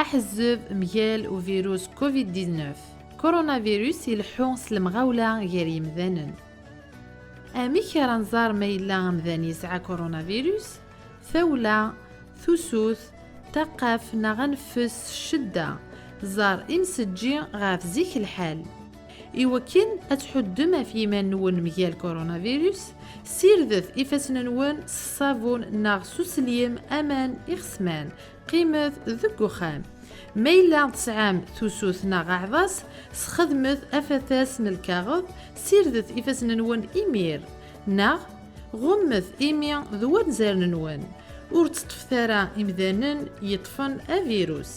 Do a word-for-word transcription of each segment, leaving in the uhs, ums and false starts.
Aḥezzeb mgal uvirus covid dix-neuf. Coronavirus ileḥḥu s lemɣawla gar yimdanen. Amek ara nẓer ma yella amdan yesɛa coronavirus? Tawla, tusut, taqqaft neɣ aneffes s ccedda. Ẓer imsejji ɣef zik lḥal. Iwakken ad tḥuddem ɣef yiman-nwen mgal coronavirus, sirdet ifassen-nwen s ṣṣabun neɣ s uselim aman ixesman. Qqimet deg uxxam. Ma yella tesɛam tusut neɣ aɛḍas, sxedmet afatas n lkaɣeḍ, sirdet ifassen-nwen imir, neɣ ɣummet imi d wanzaren-nwen. Ur tteṭṭfet ara imdanen yeṭṭfen avirus.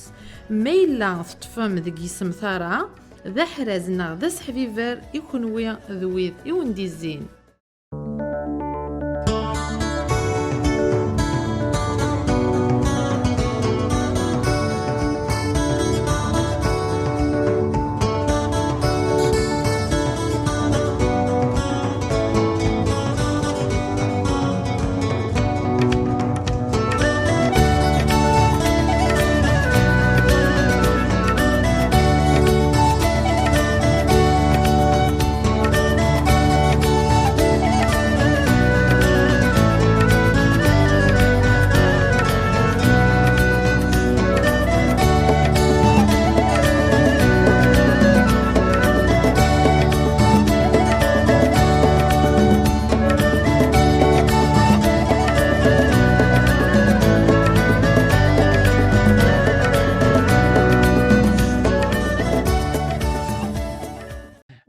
Ma yella teṭṭfem deg yisemtar-a, d aḥraz neɣ d aseḥbiber i kenwi d wid i wen-d-izzin.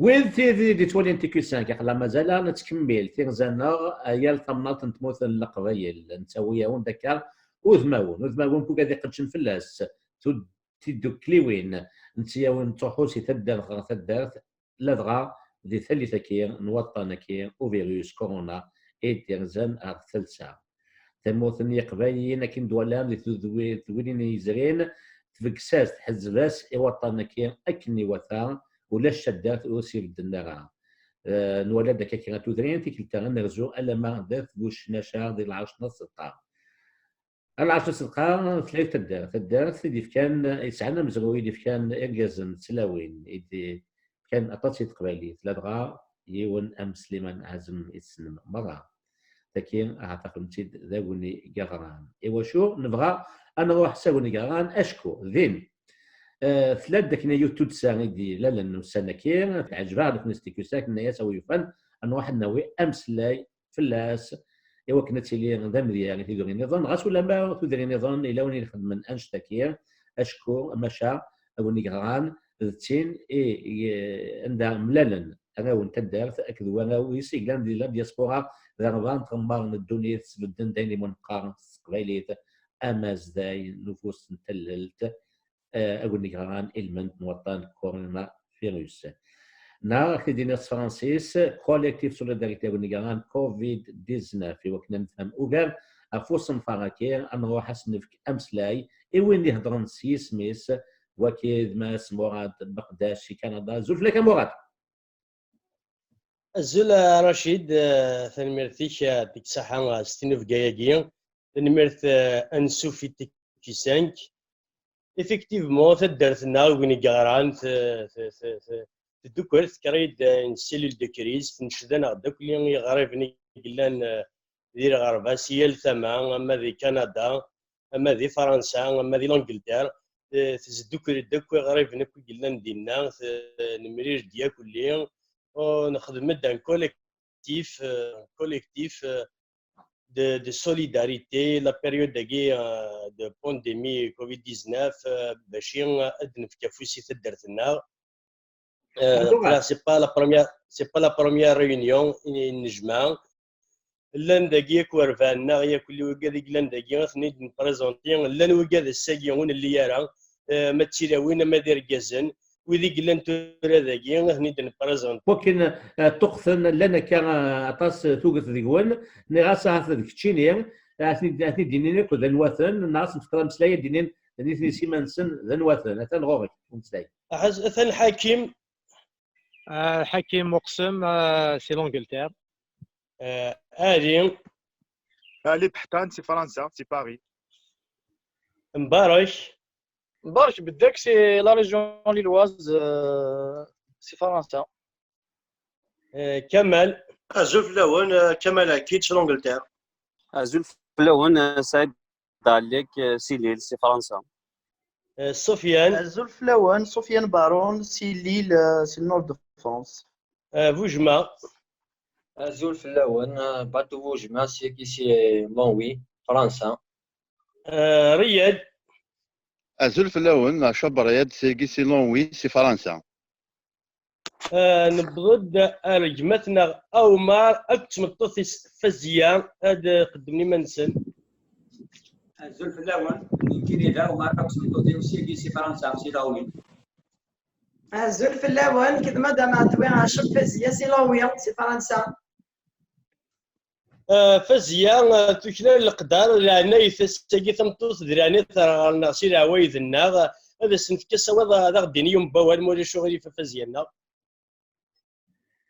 Wid tid i d-ittwalin T Q cinq, aql-aɣ mazal-aɣ nettkemmil tirza-nneɣ, a yal tamnaḍt n tmurt n Leqbayel, nettawi-awen-d akka udmawen, udmawen n wigad iqeddcen fell-as, tud-, tiddukkliwin, nettawi-awen, nettruḥu si taddart ɣer taddart, ladɣa di tallit-agi n waṭṭan-agi uvirus corona i d-irzan ɣer talsa. Tamurt n Yiqbayliyen, akken d-twalam di tedwi-, tedwilin yezrin, tbeggez-as, tḥezzeb-as i waṭṭan-agi akken iwata, ulac taddart ur s-ibedden ara. Eh, nwala-d akka kra n tudrin, tikkelt-a ad nerzu alamma d at Bucnaca di lɛerc n At Ṣedqa. Lɛerc n At Ṣedqa, tella taddart, taddart i d-ifkan, yesɛan amezruy i d-ifkan irgazen d tlawin, i d-, fkan aṭas i teqbaylit, ladɣa yiwen am Sliman Ɛazem i tessnem merra. Taki, ahat tafemt-id d Agni Geɣran. Iwacu nebɣa ad nruḥ s Agni Geɣran? Acku din, eh, tella-d akken yiwet tuddsa i d-ilalen ussan-agi, teɛǧeb-aɣ nekni s T Q cinq, nenna-yas a wi yufan ad nruḥ ad nawi ameslay fell-as, i wakken ad tili d amedya i tudrin-nniḍen, ɣas ulamma tudrin-nniḍen yella win ixedmen annect-agi, acku maca Agni Geɣran d tin i, i, anda mlalen arraw n taddart akked warraw-is i yellan di la diaspora, d rrebɛa n tɣemmar n ddunit, sbedden-d ayen i mu neqqar s teqbaylit amazday n ufus n tallelt, eh, Agni Geɣran, ilmend n waṭṭan coronavirus. Neɣ, ak-t-id-iniɣ s tefransist, Collectif Solidarité Agni Geɣran covid dix-neuf, i wakken ad nefhem ugar ɣef usenfar-agi, ad nruḥ ad s-nefk ameslay i win iheddren s yisem-is, waki d Mass Murad Beqdac si Kanada. Azul fell-ak a Murad! Azul a Racid, eh, tanemmirt-ik, eh, deg ṣaḥa, eh, s tinubga-agi. Tanemmirt, eh, ansuf i T Q cinq. Effectivement, taddart-nneɣ Agni Geɣran te-, te-, te-, te-, teddukel, tekker-iyi-d, eh, une cellule de crise, tenced-aneɣ-d akk iɣriben i yellan, eh, di lɣerba, si yal tama, ama di Kanada, ama di Fransa, ama di l'Angleterre, eh, tezdukel-d akk iɣriben akk i yellan dinna, te-, nemrir-d yakk-, ur nexdem-d un collectif, euh, collectif, euh, de, de solidarité, la période-agi, euh, de pandémie covid dix-neuf, euh, bac, euh, ad nefk afus i taddart-nneɣ. Euh, c'est pas la première, c'est pas la première réunion i, i nejmeɛ. Llan dagi yakk werbaɛ-nneɣ, yakk wigad i yellan dagi, ad ten-id-nprezenti. Llan wigad ass-agi ur nelli ara, eh, ma d tilawin, ama d irgazen, wid i yellan tura dagi, ad ten-id-nprezenti. Wakken, eh, ṭṭuqten, llan akka, eh, aṭas, eh, tuget deg-wen, nniɣ-as ahat d keččini, eh, ad ten-id-, ad ten-id-inin akk d anwa-ten, neɣ ad sen-tefkeḍ ameslay ad d-inin d nitni s iman-nsen d anwa-ten, atan ɣur-k umeslay. Aḥaz-, atan Ḥakim. Ah, Ḥakim Uqsem, ah, si l'Angleterre. Ah, Ali. Ali Beḥtan, si Fransa, si Paris. Mbarek. Barek Beddek, c'est la région lilloise, euh, c'est Faransa. Euh, Kamal. Azul fell-awen, euh, Kamal Akid, c'est l'Angleterre. Azul fell-awen, euh, Saïd Dalek, euh, c'est Lille, c'est Faransa. Euh, Sofiane. Azul fell-awen, Sofiane Baron, c'est Lille, euh, c'est le nord de France. Euh, Vujma. Azul fell-awen, euh, Batou Vujma, c'est ici, c'est Longwy, Faransa. Euh, Riyad. Azul fell-awen, Acab Riyad, c'est ici, c'est Longwy, c'est Faransa. Euh, newweḍ-d ar gma-tneɣ Awmar akked tmeṭṭut-is Fazia, ad qeddmen iman-nsen. Azul fell-awen, nekkini d Awmar akked tmeṭṭut-iw, sigi si Fransa, si Longwy. Azul fell-awen, nekk d Madame Ɛetwi Ɛaceb Fazia, si Longwy, si Fransa. Euh, Fazia, euh, tuklal leqder, leɛnayet, ass-agi tameṭṭut d leɛnayet ɣer-neɣ si leɛwayed-nneɣ. Ad as-nefk asawaḍ, ad aɣ-d-yini yiwen n wawal, ma ulac uɣilif, a Fazia-nneɣ.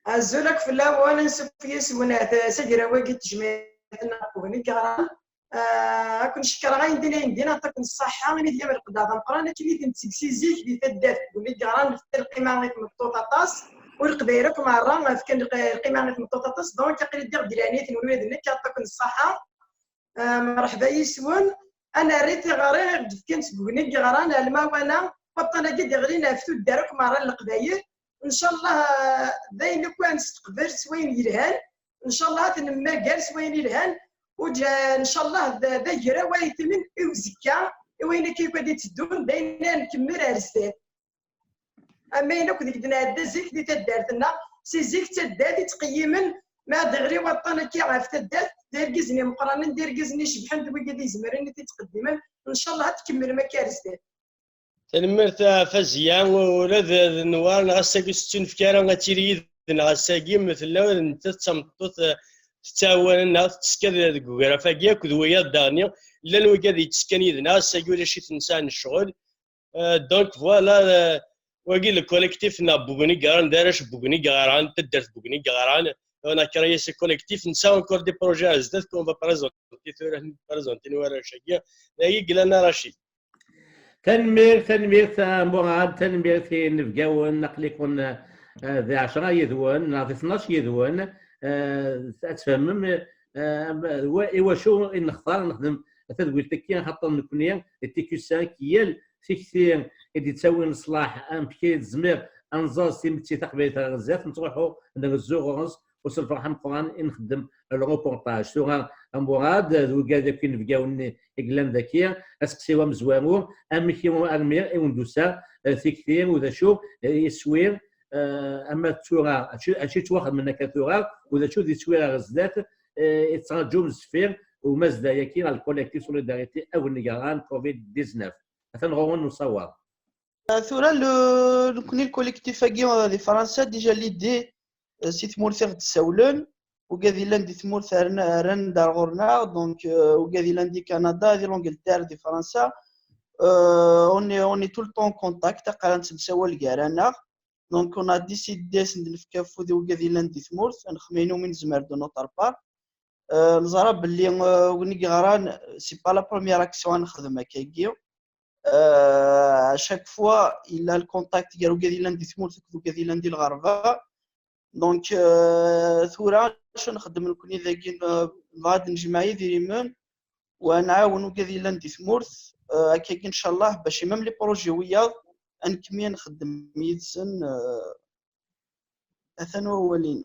Azul akk fell-awen, ansuf yes-wen s agraw-agi n tejmaɛt-nneɣ n Bugni Yeɣran. Ah, ad ken-cekkreɣ ayen din ayen din, aṭak n ṣṣaḥa, imi tga lqedɛa d ameqqran, akken i tent-teg si zik di taddart n Bugni Yeɣran, nefka lqima i tmeṭṭut aṭas, u leqbayel akk merra fkan lqima i tmeṭṭut aṭas, donc aql-i ddiɣ di leɛnayat-nwen ula d nekk, aṭak n ṣṣaḥa. Ah, mreḥba yes-wen. Ad nerr i tiɣri i ɣ-d-fkan seg Bugni Yeɣran ar lemawala, waṭṭan-agi d-iɣlin ɣef tuddar akk merra n leqbayel. Ncallah, ah, d ayen akk ad nesteqbel s wayen yelhan. Ncallah ad t-nemmager s wayen yelhan. U ncallah d, d agraw ay itimen i uzekka, i wayen akka akk ad itteddun, d ayen ad nkemmel ar zdat. Am ayen akk deg d-nɛedda zik di taddart-nneɣ, si zik d taddart i ttqeyyimen, ma ad iɣli waṭṭan akka ɣef taddart, d irgazen imeqqranen, d irgazen icebḥen, d wigad izemren i t-ittqeddimen. Ncallah ad tkemmlem akka ar zdat. Tanemmirt a Fazia, ula d, d Nwar, neɣ ass-agi ur tettunefk ara ad tili yid-neɣ ass-agi, ma tella nettat d tameṭṭut, eh, tettɛawan-aneɣ, tettekka deg ugraf-agi akked wiyaḍ daɣen, llan wigad yettekkan yid-neɣ, ass-agi ulac-iten sɛan ccɣel. Euh, donc voilà, euh, wagi le collectif n Bugni Yeɣran, d arrac n Bugni Yeɣran, taddart n Bugni Yeɣran. On a créé ce collectif, nsa encore des projets ar zdat qu'on va présenter, tura présenter warrac-agi. Dagi yellan a Rachid. Tanemmirt, tanemmirt a Murad, tanemmirt i yinebgawen, aql-iken, eh, di ɛecra yid-wen neɣ di tnac yid-wen, eh, ad tfehmem, eh, am-, wa-, i wacu i nextar nexdem tadwilt-agi, axaṭer nekkni di T Q cinq, yal tikti i d-ittawin leṣlaḥ, amek i tezmir ad nẓer s timetti taqbaylit ɣer zdat, nettruḥu nrezzu ɣur-s, u s lferḥ ameqqran i nxeddem le reportage. Tura a Murad d wigad akk inebgawen i yellan daki, aseqsi-w amezwaru, amek i, armi i wen-d-tusa, eh, tikti, u d acu, eh, iswi, eh, ama d tura, acu, acu yettwaxedmen akka tura, u d acu d iswi ɣer zdat, eh, i tettṛaǧum sfir umazday-agi ɣer le collectif Solidarité Awen Yeɣran covid dix-neuf. Atan ɣur-wen usawaḍ. Ah, tura le, nekkni le collectif-agi, ah, di Fransa, déjà l'idée, ah, si tmurt i ɣ-d-ssawlen, wigad yellan di tmurt rran-, rran-d ar ɣur-neɣ, donc, ah, wigad yellan di Canada, di l'Angleterre, di Fransa, ah, on est, on est tout le temps en contact, aql-aɣ nettemsawal gar-aneɣ. Donc on a décidé ad sen-d-nefk afud i wigad yellan di tmurt, ad nexdem ayen umi nezmer de notre part. Ah, neẓra belli, ah, win i yeɣran, c'est pas la première action ad nexdem akkagi. Euh, à chaque fois, yella le contact gar wigad yellan di tmurt akked wigad yellan di lɣerba. Donc, euh, tura, acu nxeddem nekkni dagi, euh, nebɣa ad nejmeɛ idrimen, u ad nɛawen wigad yellan di tmurt, euh, akkagi, ncallah, bac même les projets wiyaḍ, ad nkemmel ad nxeddem yid-sen, euh, atan wawal-inu.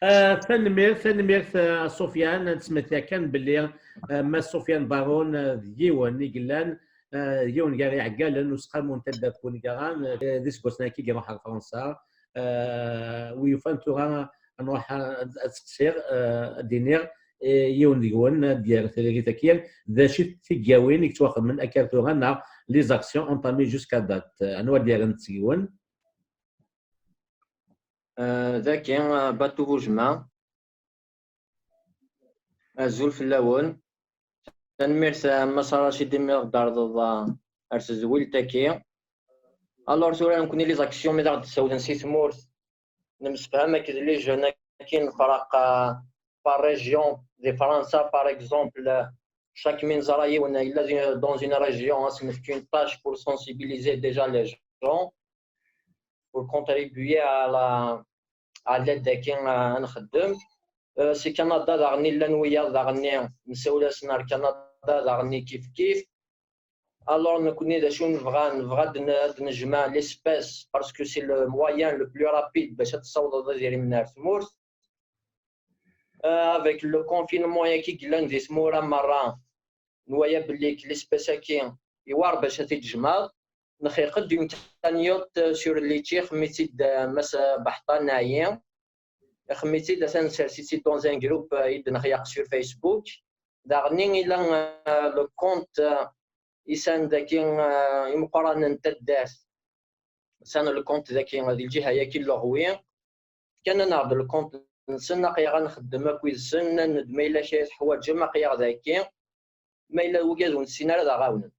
Ah, tanemmirt, tanemmirt, ah, a Sufyan. Ad nesmekti kan belli, ah, Mass Sufyan Baron, ah, d yiwen i yellan, ah, d yiwen gar iɛeggalen n useqqamu n taddart n Bugni Yeɣran, ah, d iseggasen-agi i iruḥ ɣer Fransa. Ah, wi yufan tura ad nruḥ ad, ad seqsiɣ, ah, ad d-iniɣ, eh, yiwen deg-wen ad d-yerr tiririt-agi, d acu tigawin i yettwaxedmen akka ar tura neɣ les actions entamées jusqu'à date? Anwa ad d-yerren seg-wen? Eh, daki, eh, Batou Boujma. Azul fell-awen. Tanemmirt, eh, Mass Racid, imi ɣ-d-terḍeḍ, eh, ar tedwilt-agi. Alors, tura nekkni les actions mi d aɣ-d-ssawlen si tmurt, nemsefham akked les jeunes-agi, nefreq, eh, par région, di Fransa, par exemple, eh, chaque mi neẓra yiwen yella dans une région, ad s-nefk une tâche pour sensibiliser déjà les gens, pour contribuer à la, à l'aide akken ad nxeddem. Euh, si Canada daɣen i llan wiyaḍ daɣen, nessawel-asen ar Canada daɣen kif kif. Alors nekkni d acu nebɣa, nebɣa ad n-, ad nejmeɛ l'espèce, parce que c'est le moyen le plus rapide bac ad tessawḍeḍ idrimen ar tmurt. Euh, avec le confinement-agi i yellan di tmura merra, nwala belli l'espèce-agi iwar bac ad t-id-tjemɛeḍ. Nxiq-d une cagnotte sur Litchi, xemmem-itt-id, euh, Mass Beḥṭan Ɛyi. Xemmem-itt-id, atan nsers-itt-id dans un groupe, euh, i d-nexyaq sur Facebook. Daɣen ila, euh, le compte, euh, isan daki, euh, imeqqranen n taddart. San le compte daki, di lǧiha-yagi n Leɣwi. Fkan-aneɣ-d le compte-nsen, aql-aɣ ad nxeddem akk yid-sen, nnan-d ma yella kra i teḥwaǧem, aql-aɣ daki. Ma yella wigad ur nessin ara ad aɣ-ɛawnen.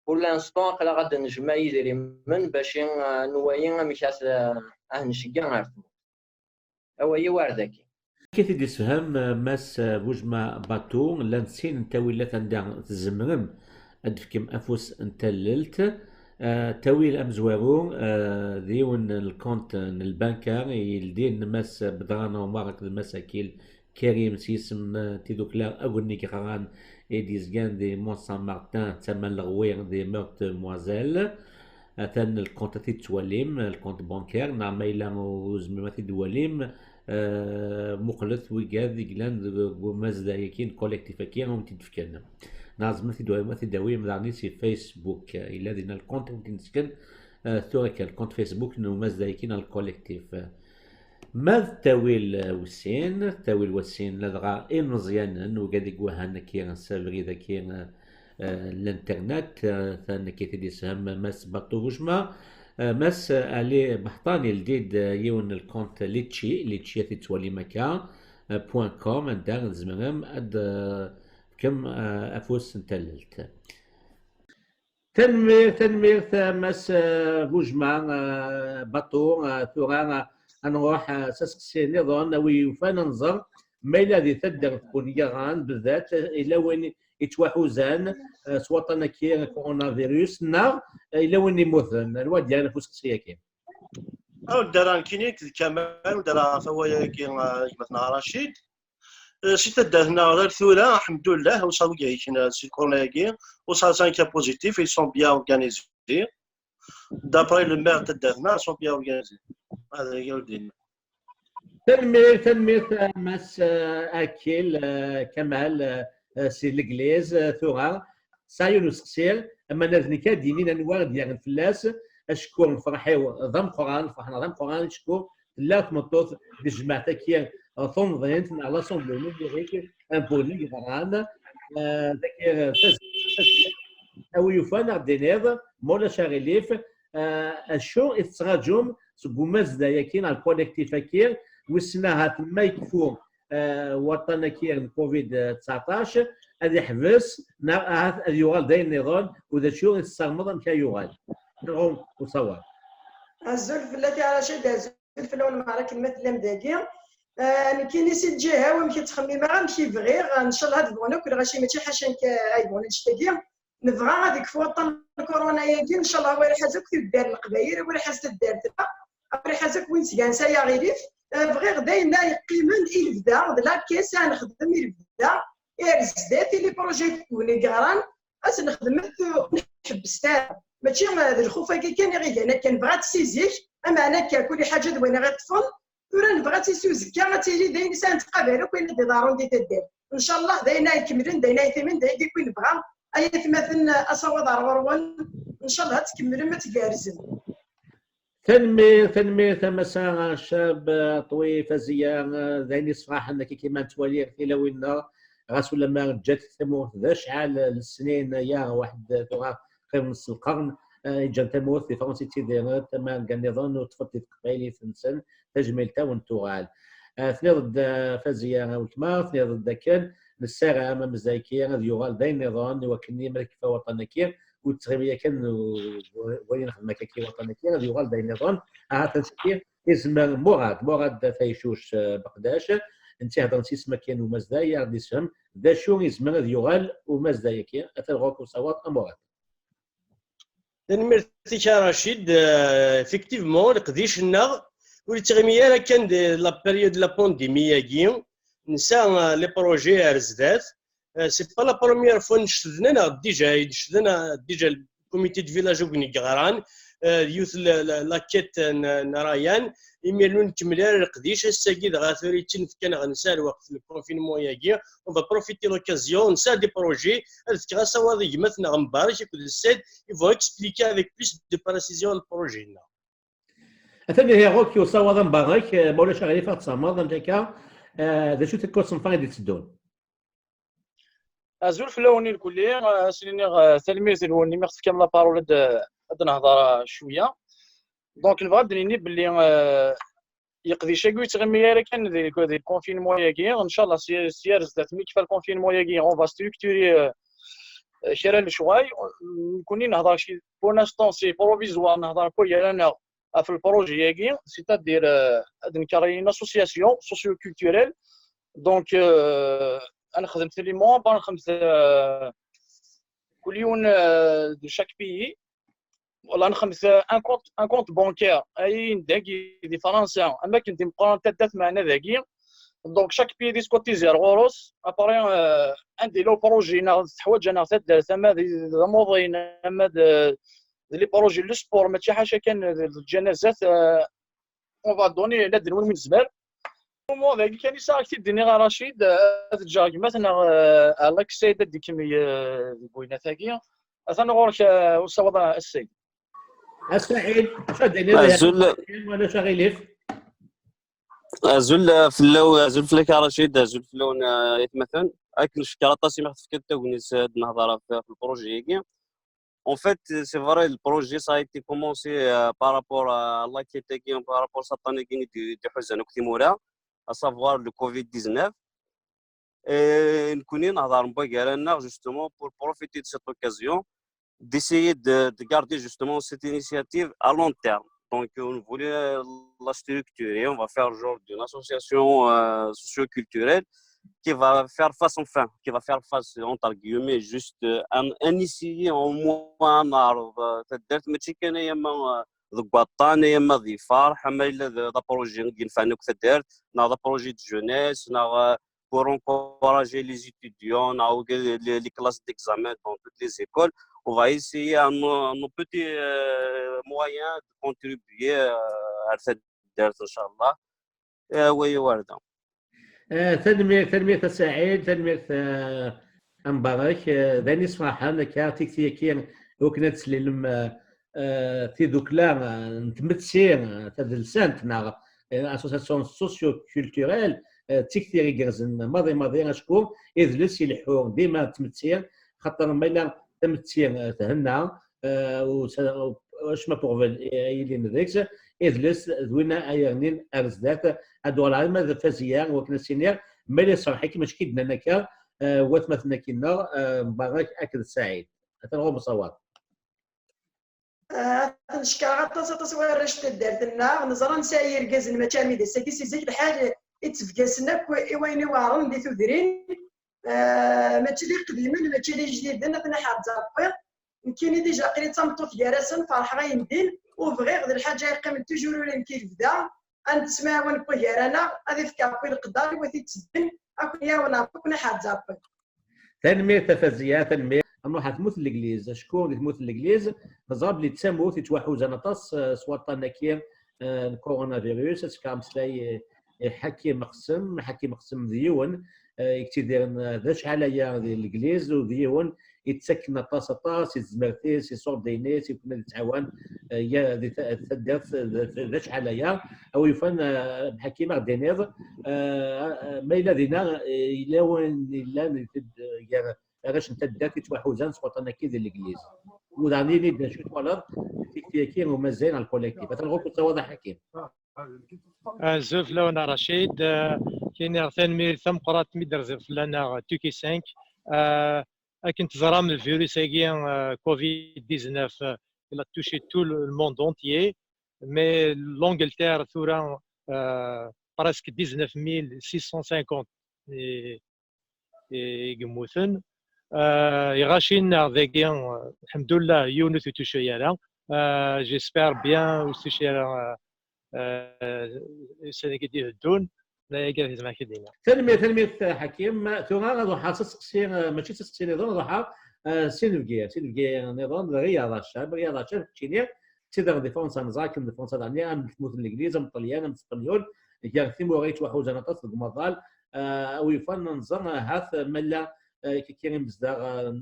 Pour l'instant, aql-aɣ ad d-nejmeɛ idrimen bac, euh, nwali amek ad, euh, ad nceggeɛ ar tmurt. Awal-iw ar daki. Akka i t-id-yessefhem, eh, Mass, eh, Bujma Batou, llant sin n ttawilat anda tzemrem ad d-tefkem afus n tallelt. Eh, ttawil amezwaru, eh, d yiwen n lkunt n lbanka i yeldin Mass Bedran Omar akked Mass Akil Karim s yisem n tidukla Agunni Yeɣran i d-yezgan di Mont Saint-Martin, tama n Leɣwi, di Meurthe-et-Moselle. Atan lkunt ad t-id-twalim, lkunt bancaire, neɣ ma yella ur tezmrem ad t-id-twalim, eh, muqlet wigad i yellan deg umazday-agi n collectif-agi, ad wen-t-id-fken. Neɣ tzemrem ad t-id-twalim, ad t-id-tawim daɣen si Facebook, yella dinna lkunt i wen-t-id-nesken, eh, tura kan, lkunt Facebook n umazday-agi neɣ lkolektif. Ma d ttawil, eh, wessin, ttawil wessin, ladɣa imeẓyanen, wigad i iwehhan akki s abrid akki, eh, eh, n l'internet, eh, atan akki t-id-yessefhem Mass Batou Bujma. Eh, Mass Ali Beḥṭan yeldi-d, eh, yiwen n lkunt Litchi, Litchi ad t-id-twalim akka, eh, point com, anda tzemrem ad, eh, tefkem, eh, afus n tallelt. Tanemmirt, tanemmirt, a Mass, eh, Bujma, eh, Batou, eh, tura, eh, ad nruḥ, eh, s aseqsi nniḍen, a wi yufan ad nẓer ma yella di taddart n Yeɣran, beddat, eh, yella win yettwaḥuzan, eh, s waṭṭan-agi coronavirus, neɣ, eh, yella win yemmuten. Anwa d-yerran ɣef useqsi-agi? Ur d-ara nekkini d Kamal, ur d-ara ɣef wawal-agi, eh, gma-tneɣ Racid. Euh, si taddart-nneɣ ar tura, alḥemdullah, ur sɛiɣ wigad yekna si lkurna-agi, ur sɛiɣ un cas positif, ils sont bien organisés. D'après le maire n taddart-nneɣ, ils sont bien organisés. Hada i ur d-yenna. Tanemmirt, tanemmirt, a Mass, eh, Akil, eh, Kamal, eh, eh, si Legliz, eh, tura. Sɛiɣ yiwen useqsi, ama d nekk ad d-yinin anwa i d-yerren fell-as, acku lferḥ-iw d ameqqran, lferḥ-nneɣ d ameqqran, acku tella tmeṭṭut di tejmaɛt-agi, eh, tunḍint, neɣ l'Assemblée numérique, un peu Yeɣran, eh, dagi, eh, taz-, taz-, a wi yufan ad ɣ-d-tiniḍ, ma ulac aɣilif, eh, acu i tettṛaǧum seg umazday-agi neɣ lkolektif-agi, wissen ahat ma yekfu, eh, waṭṭan-agi n covid tseɛṭac, ad yeḥbes, neɣ ahat ad yuɣal d ayen nniḍen, u d acu i tessarmeḍ amek ad yuɣal? Ɣur usawaḍ. Azul fell-ak a Racid, azul fell-awen merra akken ma tellam dagi. Eh, nekkini si lǧiha-w amek i ttxemmimeɣ, amek i bɣiɣ, eh, ncallah ad bɣun akk lɣaci, mačči ḥaca nekk, eh, ay bɣun annect-agi. Nebɣa ad ikfu waṭṭan n lkuruna-agi, ncallah wa iḥaz akk tuddar n Leqbayel, wa iḥaz taddart-a, wa iḥaz akk win sgan-s ay aɣilif. Eh, bɣiɣ d ayen-a yeqqimen i lebda, d la caisse ad nexdem i lebda, ar zdat, i les projets n Yeɣran, ad s-nexdem, ur nḥebbes ara. Mačči, eh, d lxuf-agi kan i ɣ-igan akka, nebɣa-tt si zik, ameɛna akka, kul ḥaǧa d wayen i ɣ-iṭṭfen, tura nebɣa-tt i s uzekka, ad tili d ayen i s-, ad nettqabal akk ayen i d-iḍerrun di taddart. Ncallah d ayen ay ikemlen, d ayen ay itimen, d ayagi i nebɣa. Ay atmaten, asawaḍ ar ɣur-wen, ncallah ad tkemmlem ad tgerrzem. Tanemmirt, tanemmirt a Massa Cab, eh, Ṭwi, Faziya, eh, d ayen yessefraḥen akka kima nettwali tilawin-nneɣ, ɣas ulamma ǧǧat tamurt d acḥal n lesnin, ya waḥed tura qrib ness lqern, eh, ǧǧan tamurt, di Fransa i ttidirent, ama deg nniḍen ur ṭṭfent di teqbaylit-nsen, tajmilt-a wen-tuɣal. Eh, tenniḍ-d, eh, Faziya a weltma, tenniḍ-d akken nessaram amazday-agi ad yuɣal d ayen nniḍen, i wakken ma yekfa waṭṭan-agi, ur yettɣimi akken, u-, u-, wayen nexdem akka i waṭṭan-agi, ad yuɣal d ayen nniḍen. Ahat ansi izmer Murad, Murad Taycuc, eh, Beqdac, netta ihedren s yisem akkin umazday, ad aɣ-d-isfhem d acu izmer ad yuɣal umazday-agi. Atan ɣur-k usawaḍ, a Murat. Tanemmirt-ik a Racid. Euh, effectivement, leqdic-nneɣ ur yettɣimi ara kan de la période de la pandémie-agi. Nesɛa, euh, les projets ar zdat. Euh, c'est pas la première fois necden-aneɣ déjà, necden déjà le comité de village akken i yeɣran, euh, yiwet la, la, la quête n, n Ryan, imir ur nkemmel ara leqdic, ass-agi dɣa tura yettinefk-aneɣ nesɛa lweqt le confinement-agi, on va profiter l'occasion, nesɛa des projets, ad fkeɣ asawaḍ i gma-tneɣ Mbarek akked Said, ils vont expliquer avec plus de précision le projet-nneɣ. Atan ihi ɣur-k usawaḍ a Mbarek, eh, ma ulac aɣilif ad tsemmeḍ amek akka, eh, d acu takkusenfa i d-itteddun? Azul fell-awen irkelli, eh, ad s-iniɣ, eh, tanemmirt-nwen imi ɣ-tefkam la parole ad, ad nehḍer, eh, cwiya. Donc nebɣa ad d-nini belli, eh, yeqdic-agi ur yettɣimi ara kan di, di confinement-agi. Ncallah si, si ar zdat mi yekfa le confinement-agi, on va structurer, eh, kra n lecɣal. Nekkni nehḍer, pour l'instant c'est provisoire, nehḍer akk gar-aneɣ ɣef le projet-agi, c'est-à-dire, euh, ad nker une association socio-culturelle. Donc, euh, ad nexdem les membres, ad nexdem, euh, kul yiwen, euh, de chaque pays. Voilà, ad nexdem un compte, un compte bancaire. Ay dagi di Fransa, am akken di Meqqran taddart meɛna dagi. Donc, chaque pays di scotiser ɣur-s. Après, euh, anda yella uprojet neɣ teḥwaǧ-aneɣ taddart, ama d, d amuḍin, ama d, d les projets, le sport, mačči ḥaca kan d, d lǧanazat, euh, on va donner l'aide-nwen mi nezmer. Au moment dagi kan i sɛiɣ ak-t-id-iniɣ a Racid, euh, ad ǧǧeɣ gma-tneɣ, euh, Alex Said ad d-ikemmel, euh, deg waynat-agi. Atan ɣur-k, euh, usawaḍ a Said. A Saɛid, acu ad d-tiniḍ? Azul. Ulac aɣilif. Azul, euh, fell-aw, azul fell-ak a Racid, azul fell-awen, euh, aytmaten. Akken cekker aṭas imi ɣ-tefkiḍ tagnit, euh, ad nehḍer ɣef, ɣef le projet-agi. En fait, c'est vrai, le projet, ça a été commencé, euh, par rapport à la quête, par rapport à cette année de, de Huzan Oktimura, à savoir le covid dix-neuf. Et nous connaissons, justement, pour profiter de cette occasion, d'essayer de, de garder justement cette initiative à long terme. Donc, on voulait, euh, la structurer, on va faire genre d'une association, euh, socio-culturelle qui va faire face, enfin, qui va faire face, entre guillemets, juste, euh, à, à essayer au moins à, euh, c'est-à-dire, mais tu connais, euh, deg waṭṭan, ama d lferḥ, ama yella d, d aprojet n yinfan akk taddart, neɣ d aprojet de jeunesse, neɣ, euh, pour encourager les étudiants, neɣ les, les classes d'examen dans toutes les écoles. On va essayer à nos, nos petits, euh, moyens de contribuer, euh, à cette taddart, Inch'Allah. Eh, waya warda. Eh, tanemmirt, tanemmirt a Saɛid, tanemmirt, eh, a Mbarek. Eh, d ayen yessefraḥen akka tikti-agi, akken ad teslilem, eh, eh, tidukla, eh, n tmetti, eh, tadelsant neɣ, eh, association socio-culturelle, eh, d tikti igerrzen maḍi maḍi, acku idles ileḥḥu dima d tmetti, xaṭer ma yella tametti, eh, thenna, eh, u sa-, u acemma n uɣbel, eh, yilin deg-s, idles d win ay yernin ar zdat, ad uɣaleɣ arma d Faziya, wakken ad s-iniɣ, ma yella iṣerreḥ-ik, mačči k-id-nnan akka, eh, watmaten-agi-nneɣ, eh, Mbarek akked Saɛid. Atan ɣur-m usawaḍ. Ah, ad ten-cekkreɣ aṭas, aṭas warrac n taddart-nneɣ. Neẓra nesɛa irgazen, mačči armi d ass-agi, si zik lḥal, ittebgasen akk i wayen iweɛren di tudrin. Ah, mačči d iqdimen, mačči d ijdiden, ad ten-iḥerz Ṛebbi. Nekkini déjà aql-i d tameṭṭut gar-asen, ferḥeɣ ayendin, u bɣiɣ d lḥaǧa yeqqimen toujours ula nekk i lebda, ad nettemɛawan akk gar-aneɣ, ad ifk Ṛebbi leqder i wat itteddin, ad ken-iɛawen Ṛebbi, ad ken-iḥerz Ṛebbi. Tanemmirt a Faziya, tanemmirt. Ad nruḥ ɣer tmurt n Legliz, acku di tmurt n Legliz neẓra belli d tamurt yettwaḥuzan aṭas, eh, s waṭṭan-agi, eh, n coronavirus. Ad s-fkeɣ ameslay, eh, i Ḥakim Qsem. Ḥakim Qsem d yiwen, eh, yettidiren, eh, d acḥal aya di Legliz, u d yiwen yettakken aṭas, aṭas i tezmert-is, i ṣṣurda-ines, i wakken ad yettɛawan, eh, ya-, di ta-, taddart d, d, d acḥal aya. A wi yufan, eh, Ḥakim, ad ɣ-d-tiniḍ, eh, ma yella dinna, eh, yella wayen yellan di ted-, gar arrac n taddart yettwaḥuzan s waṭṭan-agi di Legliz. U daɣen ini-d acu twalaḍ di tikti-agi n umazday neɣ lkolektif. Atan ɣur-k usawaḍ a Ḥakim. Azul fell-awen a Racid. Eh, kini tanemmirt tameqqrant mi d-terziḍ fell-aneɣ Tuki cinq. Eh, akken teẓram, le virus-agi, eh, covid dix-neuf, eh, il a touché tout le, le monde entier. Mais l'Angleterre, tura, eh, presque dix-neuf mille six cent cinquante i, i yemmuten. Euh, lɣaci-nneɣ dagi, euh, lḥemdullah, yiwen ur t-ituci ara. Euh, j'espère bien ur t-ituci ara, euh, euh, ussan-agi d-iteddun. D aya kan i zemreɣ ad k-d-iniɣ. Tanemmirt, tanemmirt, Ḥakim. Tura ad ruḥeɣ s aseqsi, euh, mačči s aseqsi niḍen, ad ruḥeɣ, euh, s inebgi, s inebgi niḍen, d Riyad Acab, Riyad Acab, keččini, d tid di Fransa, neẓra akken di Fransa daɣen, am tmurt n Legliz, am Ṭelyan, am Spenyul, gar timura yettwaḥuzan aṭas deg umaḍal, eh, a wi yufan ad nẓer, eh, ahat, eh, ma llan, eh, kiki imezdaɣ, eh,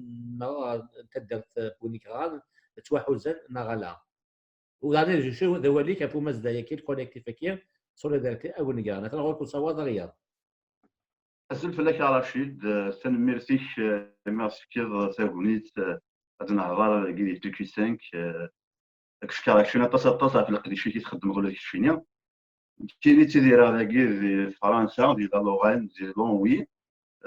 neɣ, eh, n taddart, eh, n win yeɣran, ttwaḥuzan neɣ ala. U daɣen d acu d awal-ik ɣef umazday-agi, lkolektif-agi, Solidarité a wen-yeɣran? Atan ɣur-k usawaḍ, a Riyad. Azul fell-ak a Racid, eh, tanemmirt-ik, eh, imi ɣ-tefkiḍ tagnit, eh, ad nehḍer dagi di T Q cinq, eh, ad k-fkeɣ action aṭas aṭas ɣef leqdic-ik i txeddmeḍ ula d keččini. Nekkini ttidireɣ dagi di Fransa, di la Lorraine, di Longwy.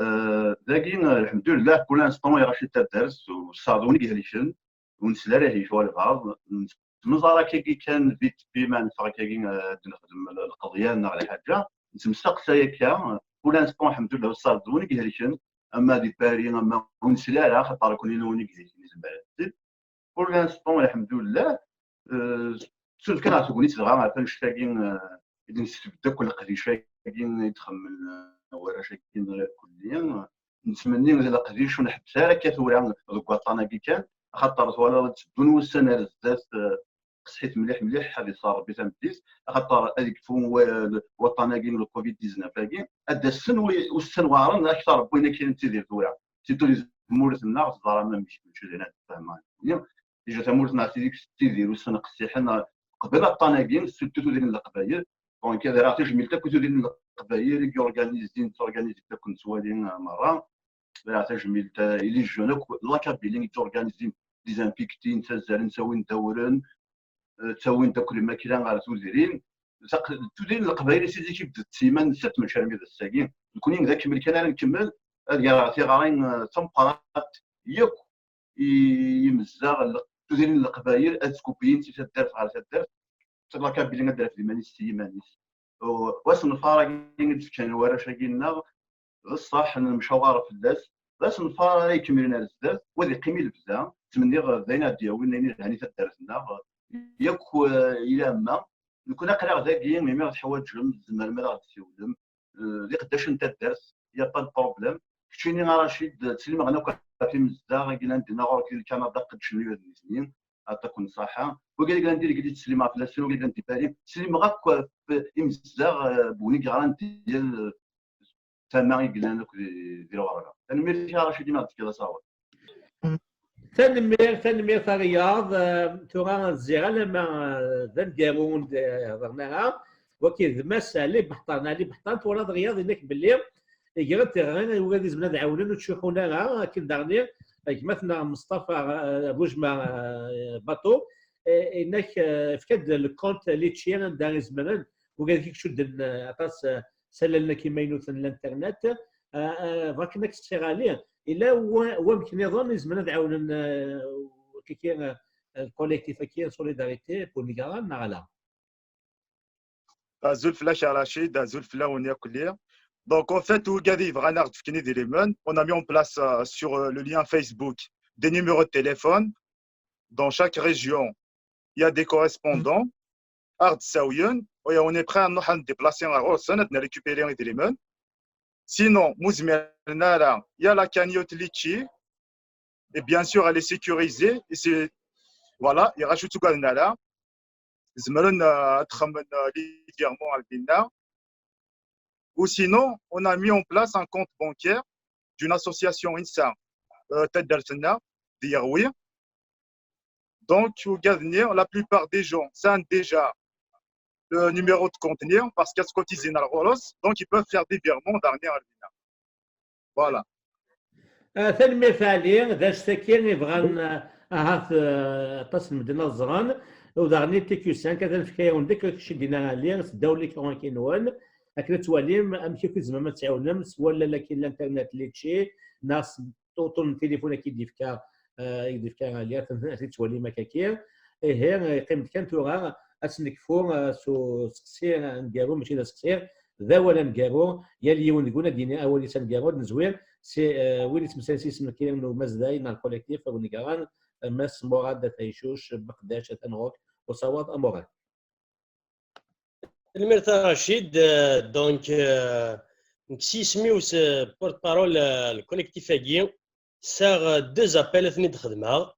Eh, dagi, eh, lḥemdullah, pour l'instant, iɣac-it taddart, u ṣṣeɛd win i ihelken, ur nesli ara ihik walbeɛḍ. Nettmeẓar akkagi kan vite fait ma neffeɣ akkagi, eh, ad nexdem l-, lqeḍyan neɣ lḥaǧa. Nettemseqsay akka, pour l'instant, lḥemdullah, u ṣṣeɛd win i ihelken, ama di Paris, ama ur nesli ara, axaṭer akk-nni win i ihelken izmer ad t-id. Pour l'instant, lḥemdullah, eh, suref kan ɣer tegnit dɣa ɣef annect-agi, eh, i d-nesbedd akk leqdic-agi i d-xemmen, eh, warrac-agi n kulli. Nettmenni d leqdic ur nḥebbes ara akka tura deg waṭṭan-agi kan, axaṭer twalaḍ tteddun wussan ar zdat, eh, qesḥit mliḥ mliḥ, ad iṣer Rebbi tameddit, axaṭer ad yekfu wa-, waṭṭan-agi n le covid dix-neuf agi, ad d-assen wi-, ussan weɛren akteṛ n wayen akka nettidir tura. Surtout di tmurt-nneɣ, teẓram amek mačči d ayen ad tfehmeḍ. Déjà tamurt-nneɣ tidi tettidir ussan qessiḥen, qbel aṭṭan-agi, surtout tudrin n Leqbayel. Donc, ad rreɣ tajmilt akk i tudrin n Leqbayel i yorganizin, tettorganizi akk nettwali, euh, merra. Ad rreɣ tajmilt, euh, i les jeunes akk, la Kabylie i yettorganizin, désinfectin, ttazzalen, ttawin-d awren, euh, ttawin-d akk lmakla ɣer tudrin. Taq-, tudrin n Leqbayel si zik i bded siman n sat mačči armi d ass-agi. Nekni d akemmel kan ara nkemmel, ad yerɣ tiɣri, euh, d tameqqrant yakk i yimezdaɣ n le-, tudrin n Leqbayel ad skubyin si taddart ɣer taddart, la Kabylie ad d-terfed iman-is s yiman-is. U, u asenfar-agi i d-fkan warrac-agi-nneɣ, d ṣṣeḥ, nemcawaṛ fell-as, d asenfar ara ikemmlen ar zdat, u ad iqqim i lebda. Ttmenniɣ d ayen ad d-yawin ayen yelhan i taddart-nneɣ. Yakk, eh, ilamma, nekkni aql-aɣ dagi, imi ɣ-teḥwaǧem, tzemrem ad aɣ-d-tsiwlem. Eh, d iqeddacen n taddart, y a pas de problème. Keččini a Racid, ttsellimeɣ akk ɣef imezdaɣ i yellan dinna ɣur-k di Lkanada, qeddcen wiyaḍ nitni, aṭak n ṣṣaḥa. Wagi i yellan di Legliz, ttsellimeɣ fell-asen, wagi i yellan di Paris, ttsellimeɣ akk ɣef imezdaɣ, eh, n win i yeɣran di yal, eh, tama i yellan akk di, di lɣerba. Tanemmirt-ik a Racid imi ɣ-d-tefkiḍ asawaḍ. Tanemmirt, tanemmirt a Riyad. Eh, tura ziɣ alamma, eh, d aneggaru ur d-hedren ara. Wagi d Mass Ali Beḥṭan. Ali Beḥṭan, twalaḍ Riyad, yenna-k belli iger-d tiɣri i wigad izemren ad ɛawnen ur ttcuḥḥun ara, akken daɣen gma-tneɣ Meṣṭafa, eh, Bujma, eh, Baṭu, eh, yenna-k, eh, efk-d le compte Litchi anda izemren wigad i k-icudden, eh, aṭas, eh, s allalen-agi imaynuten n l'internet. Eh, eh, bɣiɣ kan ad k-steqsiɣ, Ali, yella wa-, wamek niḍen izemren ad ɛawnen, eh, kiki, eh, lkolektif-agi Solidarité pour Nigaran neɣ ala? Azul fell-ak a Racid, azul fell-awen yakk-nni. Donc, en fait, wigad i yebɣan ad aɣ-d-fken idrimen, on a mis en place, euh, sur, euh, le lien Facebook des numéros de téléphone. Dans chaque région, il y a des correspondants. Ad aɣ-d-ssawlen, et on est prêt à nruḥ ad ndéplacer ɣer ɣur-sen, ad n-récupérer idrimen. Sinon, ma ur zmiren ara, il y a la cagnotte Litchi. Et bien sûr, elle est sécurisée. Et c'est, voilà, iɣac ur ttagaden ara. Zemren, euh, ad xedmen, euh, les virements ar dinna. Ou sinon, on a mis en place un compte bancaire d'une association insa, euh, taddart-nneɣ, di Yeɣwi. Donc, wigad-nni, la plupart des gens savent déjà le numéro de compte-nni, parce qu'elles cotisent à la Rolos, donc ils peuvent faire des virements d'argent à l'État. Voilà. Ah, tanemmirt a Ali, d anect-agi i bɣan, ah, ahat, ah, aṭas n medden ad ẓren. U daɣen i T Q cinq, ad nefk-awen-d akk akken i d-yenna Ali, s ddaw l'écran-agi-nwen, akken ad twalim amek akk i tzemrem ad tɛawnem s wallal-agi n l'internet Litchi, neɣ s uṭṭun n tilifun akka i d-yefka, eh, i d-yefka Ali, ad t-twalim akka-agi. Ihi, yeqqim-d kan tura ad s-nekfu, eh, s useqsi aneggaru, mačči d aseqsi, d awal aneggaru, yal yiwen deg-wen ad d-yini awal-is aneggaru, ad nezwir si, eh, win yettmeslayen s yisem n kra n umazday neɣ lkolektif awen-yeɣran, eh, Mass Murad At Ɛicuc, Beqdac, Atan Rock, usawaḍ amurad. Tanemmirt a Rachid. Euh, donc, euh, nekk s yisem-iw s porte-parole, euh, lkolektif-agi, sɛiɣ, euh, deux appels ad ten-id-xedmeɣ.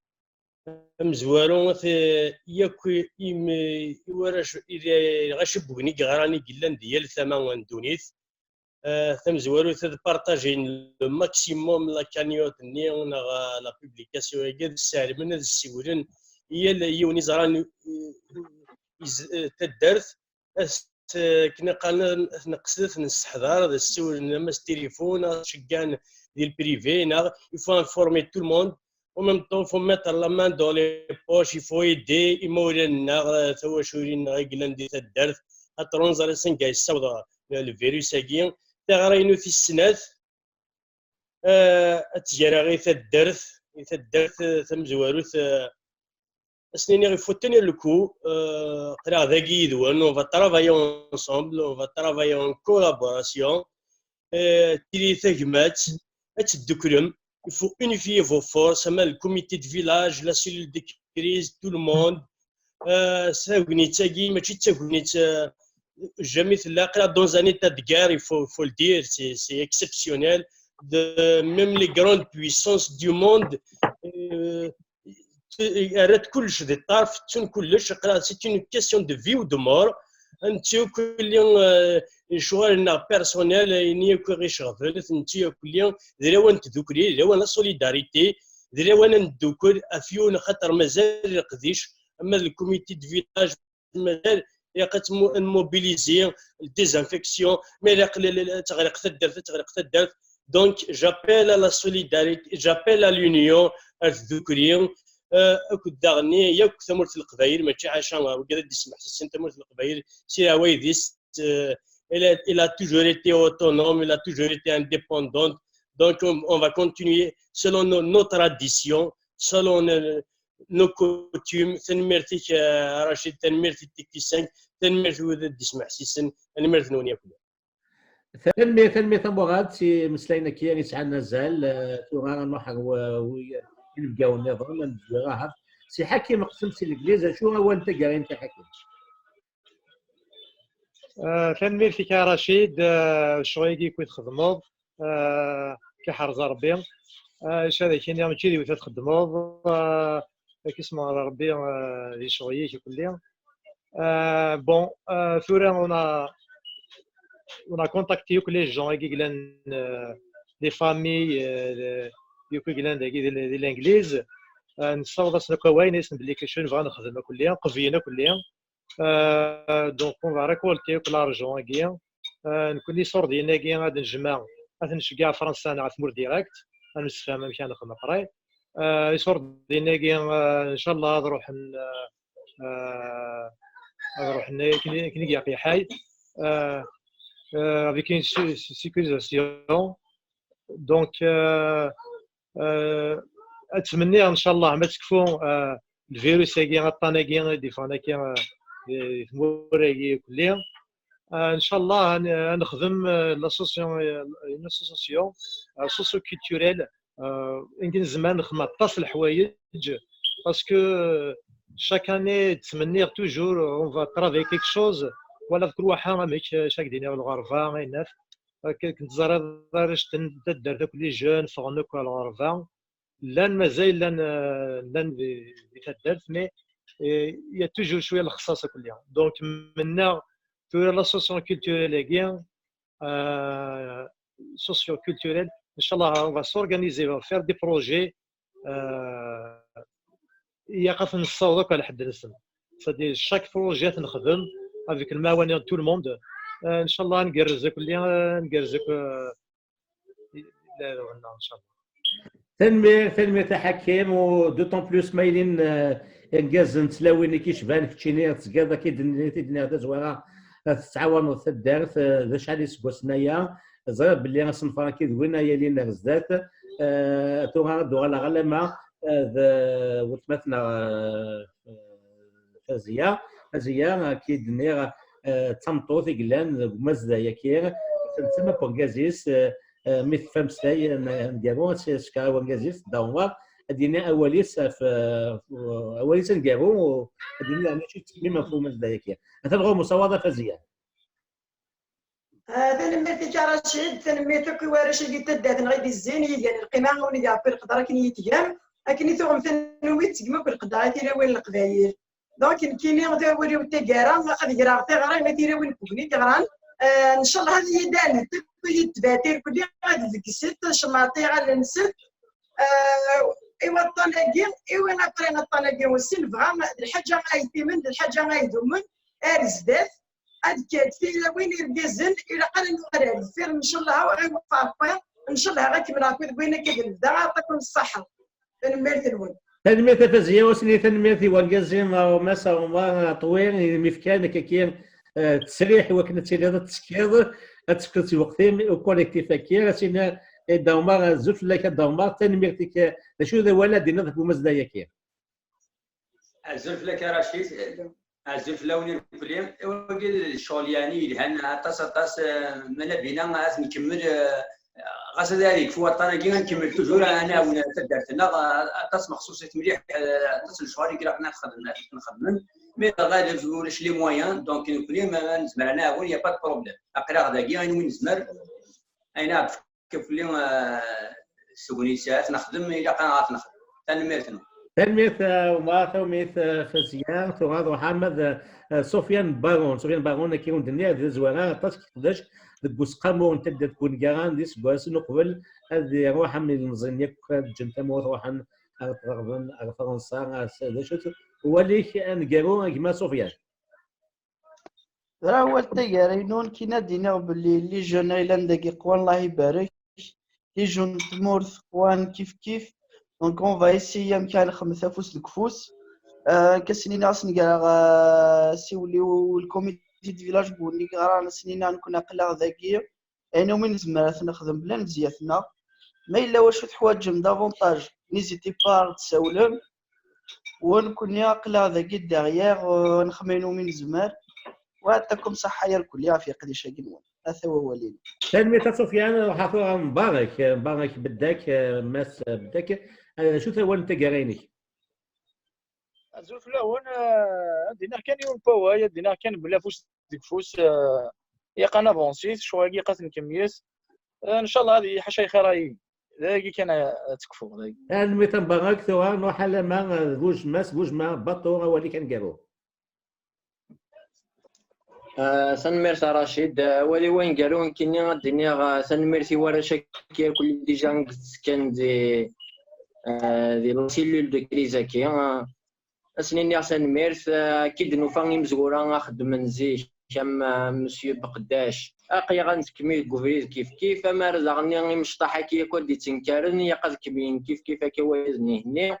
Amezwaru, at-, yakk im-, i warrac, i lɣaci n wegni yeɣran i yellan di yal tama n ddunit. Euh, tamezwarut, ad partager le maximum la cagnotte-nni neɣ, euh, la publication-agi, ad sseɛlmen, ad ssiwlen i yal yiwen iẓran, euh, iz-, euh, taddart, ad s-, akken qqaren, ad ten-qesden, ad ten-nesseḥdar, ad ssiwlen ama s tilifun, ad ceggɛen di le privé, neɣ il faut informer tout le monde. En même temps, il faut mettre la main dans les poches, il faut aider imawlan-nneɣ, euh, tawaculin-nneɣ i yellan di taddart, ad ṭrun ẓer sanga yessaweḍ le virus-agi. Taɣra-inu tis snat, euh, ad tt-greɣ i taddart, i taddart, euh, tamezwarut, euh, ad s-niniɣ, il faut tenir le coup, euh, aql-aɣ dagi yid-wen, on va travailler ensemble, on va travailler en collaboration. Euh, tili tagmat, ad teddukklem. Il faut unifier vos forces, ama le comité de village, la cellule de crise, tout le monde. Euh, tagnit-agi mačči d tagnit, euh, jamais tella, aql-aɣ dans un état de guerre, il faut, faut le dire, c'est, c'est exceptionnel. De, même les grandes puissances du monde, euh, rrant kullec di ṭṭerf, ttun kullec, aql-aɣ, c'est une question de vie ou de mort. Netta akk, euh, lecɣal-nneɣ personnel, ayen akk i ɣ-iceɣben, netta akk, d lawan n tdukli, d lawan la solidarité, d lawan ad neddukkel ɣef yiwen, xaṭer mazal leqdic, ama d le comité de village, mazal ilaq ad tmo-, ad nmobilizi le désinfection, ma ilaq l-, l-, ad teɣleq taddart, ad teɣleq taddart. Donc, j'appelle à la solidarité, j'appelle à l'union, ar tdukli, euh, akked daɣen yakk tamurt n Leqbayel, mačči ḥaca, euh, wigad ad d-ismeḥsisen tamurt n Leqbayel, si ɛwayed-is, euh, il a, il a toujours été autonome, il a toujours été indépendant. Donc, on, on va continuer selon nos, nos traditions, selon, euh, nos coutumes. Tanemmirt-ik, euh, Rachid, tanemmirt i teknisiyen, tanemmirt i wid ad d-ismeḥsisen, tanemmirt-nwen yakk. Tanemmirt, tanemmirt a Murad, s imeslayen-agi yesɛan azal. Eh, tura ad nruḥ ɣer w-, w-, inebgawen nniḍen, ad nezwir ahat si Ḥakim Qsem si Legliz. Acu awal n taggara-inek a Ḥakim? Eh, tanemmirt-ik a Rachid, eh, ccɣel-agi akk i txedmeḍ, eh, k-iḥrez Rebbi. Eh, acu ad ak-iniɣ, mačči d yiwet ad txedmeḍ, eh, ad k-ismeɣ Rebbi, eh, di ccɣel-ik akk-nni. Euh, bon, euh, tura on a, on a contacté yakk les gens i yellan, euh, les familles, euh, yakk i yellan dagi di, di l'Église. Euh, nessaweḍ-asen akk awal, nnan-asen belli kečč bɣan nexdem akk-nni, qeblen akk-nni. Euh, donc on va récolter akk l'argent-agi. Euh, nekkni iṣurdiyen-agi ad nejmeɛ, ad t-nceggeɛ Fransa neɣ tmurt direct, ad nemsefham amek ad nexdem après. Euh, iṣurdiyen-agi, euh, ncallah ad ruḥen, euh, euh, ad ruḥen akken, akken i yeqleḥ, euh, euh, avec une sé-, sé-, sécurisation. Donc, euh, euh, ad ttmenniɣ, ncallah, ma tekfu, euh, le virus-agi, aṭṭan-agi, i d-yeffɣen akka, euh, di tmura-agi kulli. Euh, ncallah, ad n-, ad nexdem, euh, l'association, euh, une association, euh, socio-culturelle, euh, akken nezmer ad nexdem aṭas n leḥwayeǧ, parce que, euh, chaque année, ttmenniɣ toujours, on va travailler quelque chose, wala d kul waḥa amek, euh, chaque d-iniɣ lɣerba, ayen akk, akken teẓriḍ arrac n taddart akk, les jeunes, ffɣen akk ɣer lɣerba, llan mazal, llan, euh, llan di, di taddart, mais, euh, il y a toujours cwiya n lexṣaṣ akk-nni. Donc, mennaɣ tura l'association culturelle-agi, euh, socio-culturelle, ncallah, on va s'organiser, on va faire des projets, euh, ilaq ad ten-nessaweḍ akk ar lḥedd-nsen. C'est-à-dire, chaque projet ad t-nexdem avec lemɛawna n tout le monde. Euh, ncallah, ad ngerrez akk-nni, euh, ad ngerrez akk, euh, Tanemmirt, tanemmirt a Ḥakim, u d'autant plus ma ilin, eh, irgazen d tlawin i k-icban, keččini tezgiḍ, akka i d-nniɣ, i d-nniɣ tazwara, eh, tettɛawaneḍ taddart, eh, d acḥal iseggasen aya. Ẓriɣ belli asenfar-agi d win ara yalin ar zdat. Eh, tura ad d-uɣaleɣ alamma, eh, d weltma-tneɣ, eh, Faziya. Faziya, akka i d-nniɣ, eh, d tameṭṭut i yellan deg umazday-agi, tama n urgaz-is, eh, eh, mi teffa ammeslay n, n Garu, ad s-, sekreɣ i urgaz-is, Dda Ɛmer, ad d-yini awal-is ɣef, eh, awal-is aneggaru, ad d-yini daɣen acu yettxemmim ɣef umazday-agi. Atan ɣur-m usawaḍ a Faziya. Ah, tanemmirt-ik a Racid, tanemmirt akk i warrac-agi n taddart-nneɣ i d-izzin, i igan lqima, a win i d-iɛebbi leqder akken i yi-tgam, akken i tuɣem tanumi tettgem akk leqder i tilawin n Leqbayel. Donc, nekkini d awal-iw n taggara, ad greɣ tiɣri i tilawin n Kugni yeɣran. Ah, ncallah ad iyi-d-anent akk i yi-d-tbatir kulli, ad degset, cemmaṭ iɣallen-nsent. Ah, i waṭṭan-agi, i win après aṭṭan-agi, aussi nebɣa d lḥaǧa ay timen, d lḥaǧa ay dumen, ar zdat, ad kkant tilawin irgazen, ilaq ara nuɣal ar deffir, ncallah, aɣ iweffeq Rebbi, ncallah, ad kemmleɣ akked win akka d-nebda, aṭakum ṣṣaḥa. Tanemmirt-nwen. Tanemmirt a Faziya, wass-nni tanemmirt i wergaz-im, Mass Ɛumar Ṭwi, imi fkan akka eh, ttesriḥ i wakken ad tiliḍ ad tettekkiḍ, ad tefkeḍ si lweqt-im i ukolektif-agi, ad s-iniɣ, eh, Dda Ɛumar, azul fell-ak a Dda Ɛumar, tanemmirt-ik, eh, d acu d awal ad d-tiniḍ ɣef umazday-agi? Azul fell-ak a Racid, azul fell-awen irkelli. Wagi d ccɣel yeɛni yelhan aṭas, aṭas, eh, ma la bina ad t-nkemmel, eh, ɣas ad ara yekfu waṭṭan-agi, ad nkemmel toujours, ad nɛawen taddart-nneɣ, eh, aṭas mexṣuṣit mliḥ, eh, aṭas n lecɣal i ilaq ad nxedm, ad nxedmen. Mais d aɣilif ulac les moyens, donc nekkni ma, ma nezmer ad nɛawen, y a pas de problème. Aql-aɣ dagi, ayen umi nezmer, ayen ara d-tefkeḍ fell-i, eh, s tegnit ad t-nexdem, ilaq ad t-nexdem. Tanemmirt-nwen. Tanemmirt, eh, Umar, tanemmirt, eh, Faziya, tura ad ruḥ Ahmed, eh, Sofiane Baron. Sofiane Baron, akka i wen-d-nniɣ, di tazwara, aṭas i yeqdec deg useqqamu n taddart n Wungaran d iseggasen uqbel ad iruḥ am ilemẓiyen yakk ad ǧǧen tamurt, ruḥen ar Tɣerben, ar Fransa, ar s-, d acu-t wawal-ik aneggaru, a gma Sofiane? D awal n taggara-inu, nekkini ad d-iniɣ belli les jeunes ay yellan dagi qwan, Allah ibarek. Les jeunes n tmurt qwan kif kif. Donc, on va essayer amek ara nxemmem afus deg ufus. Euh, akka s-nini ad sen-greɣ, euh, asiwel i le comité de village n Wungaran, ad sen-iniɣ nekkni aql-aɣ dagi. Ayen umi nezmer ad t-nexdem bla lemziyat-nneɣ. Ma yella wacu teḥwaǧem davantage, n'hésitez pas ad ɣ-d-tsawlem. Wa nekkni aql-aɣ dagi derrière, euh, nexdem ayen umi nezmer. Wa yeɛṭikum ṣṣeḥḥa irkelli ɣef leqdic-agi-nwen. Ata wawal-inu. Tanemmirt a Sofiane, ruḥ tura Mbarek, Mbarek Beddak, Mass Beddak. Eh, acu-t awal n taggara-inek? Azul fell-awen, eh, ad d-iniɣ kan yiwen n wawal, ad d-iniɣ kan belli afus deg ufus, eh, ilaq ad navansit, ccɣel-agi ilaq ad t-nkemmel. Eh, ncallah ad ḥaca lxir-agi. Dagi kan, eh, ad tekfu, dagi. Tanemmirt a Mbarek, tura nruḥ alamma, eh, d Bujma, s Bujma, baṭu, awal-ik aneggaru. Ah, tanemmirt a Racid. Ah, awal-iw aneggaru nekkini ad d-iniɣ, ah, tanemmirt i warrac-agi irkelli déjà i yettekkan di, ah, di la cellule de crise-agi. Ah, ad sen-iniɣ tanemmirt, ah, akken i d-nufa imezwura ixeddmen zik, am, ah, Monsieur Beqdac. Aql-aɣ ad nettkemmil deg ubrid kif kif, amar daɣen imecṭaḥ-agi akk ad d-ittenkaren, ilaq ad kemmlen kif kif akka wayed-nni.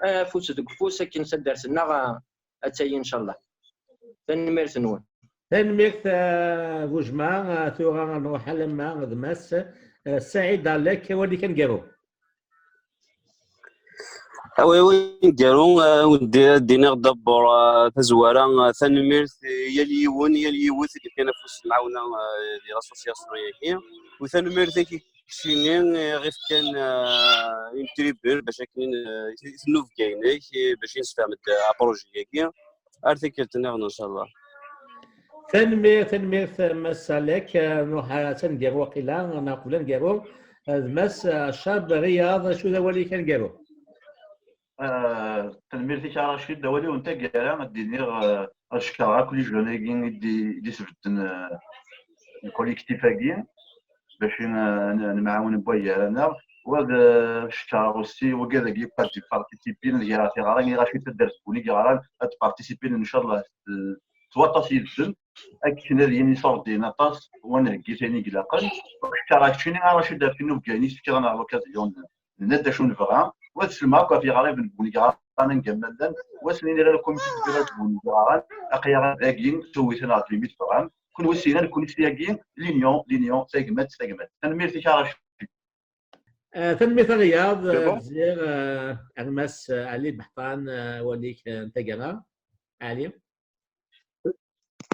Ah, afus deg ufus akken taddart-nneɣ, ah, attaya, ncallah. Tanemmirt-nwen. Tanemmirt, eh, Bujma. Eh, tura ad nruḥ alamma d Mass, eh, Saɛid Alek, awal-ik aneggaru. Awal-iw aneggaru, eh, ad d-iniɣ d'abord, eh, tazwara, eh, tanemmirt i yal yiwen, yal yiwet i d-yefkan afus n lɛawna, eh, di l'association-agi. U tanemmirt-agi keččini, eh, ɣef kan, eh, une tribune bac akken, eh, i tennubga-inek, eh, bac i nesfehmed, eh, apṛuji-agi. Ar tikkelt nniḍen, ncallah. Tanemmirt, tanemmirt, Mass Alek. Eh, nruḥ, eh, s aneggaru waqila, neɣ qbel aneggaru, eh, d Mass, eh, Cab Riyaḍ, acu d awal-ik aneggaru? Eh, tanemmirt-ik a Racid, awal-iw n taggara ad d-iniɣ, eh, ad cekkreɣ akk les jeunes-agi i d-, i d-isbedden, eh, le collectif-agi, bac i, eh, n-, nemɛawen n waygar-nneɣ. Wa d, eh, cekkreɣ aussi wigad-agi akk ad d-participin, ad gar-aɣ tiɣri, i Racid taddart n Wungaran, ad d-participin, ncallah, eh, s waṭas yid-sen, akken ad yini ṣṣurd-in aṭas, wa nheggi-t ayen i ilaqen. Cekkreɣ keččini a Racid ɣef inubgan i tefkiḍ-aneɣ l'occasion n-, nenna-d d acu nebɣa, wa d selma akk ɣef yiɣriben n Wungaran anga ma llan, wa s-nini ɣer le comité de village n Wungaran, aql-aɣ dagi, tewwit-aneɣ-d imi tebɣam. Kunwi s-yenna, nekkni s tagi, l'union, l'union, tagmat, tagmat. Tanemmirt-ik a Racid. Eh, tanemmirt a Riyaḍ, eh, ziɣ, eh, ar Mass, eh, Ali Beḥṭan, eh, awal-ik, eh, n taggara. Ali.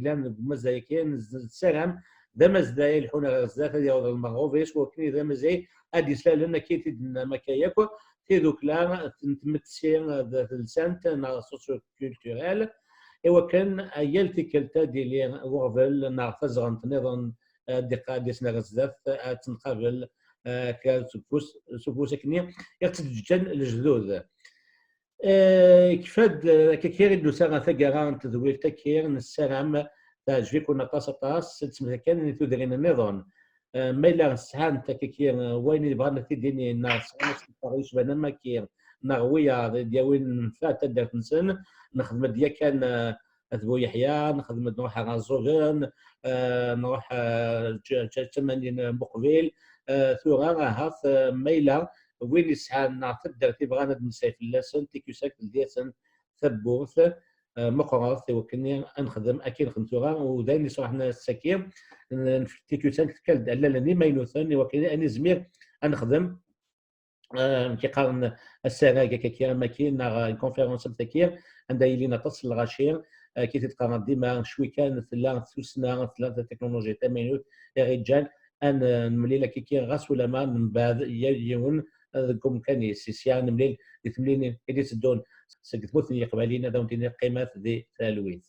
yellan deg umazday-agi, nessaram d amazday ileḥḥun ɣer zdat, ad yaweḍ lmerɣub-is, wakken d amazday ad d-islalen, akka i t-id-nna akka yakk, tidukla n tmetti d telsant neɣ socio-culturelle, i wakken yal tikkelt ad d-yili uɣbel neɣ taẓɣent nniḍen, ad d-iqad isner zdat, ad tenqabel, eh, kra s ufus, s ufus akkenni i ɣ-tt-id-ǧǧan lejdud. Eh, kfa-d, eh, akka kir i d-nusa ɣer taggara n tedwilt-agi, nessaram teɛjeb-iken aṭas, aṭas, ad tesmet kan i tudrin nniḍen. Eh, ma yella sɛant akka kir, eh, wayen i bɣan ad t-id-inin, neɣ sɛan asenfar yecban am wagi, neɣ wiyaḍ i d-yawin nnfeɛ n taddart-nsen, nexdem-d yakan, eh, At Bu Yeḥya, nexdem-d, nruḥ ɣer Ẓugen, eh, nruḥ, eh, ǧ-, ǧ-, ǧ-, tamanin n Buqbil, eh, tura ahat, eh, ma yella win yesɛan neɣ taddart i bɣan ad nessay fell-asen, T Q cinq teldi-asen tawwurt, eh, meqqret i wakken ad nexdem, akken nexdem tura, u d ayen yesruḥen ass-agi, n-, n-, T Q cinq tefka-d allalen imaynuten i wakken ad nizmir ad nexdem, eh, amek i qqaren, asarag akka kira am wagi, neɣ une conférence am tagi, anda yilin aṭas n lɣaci, eh, akken i t-id-qqareɣ dima, cwi kan tella tussna, tella teknulujit tamaynut i ɣ-iǧǧan ad n-, nemlil akka kira, ɣas ulamma nembeɛd yal yiwen deg umkan-is. Sya nemlil di temlilin i d-iteddun seg tmurt n Yiqbayliyen, ad awen-d-iniɣ qqimet di talwit.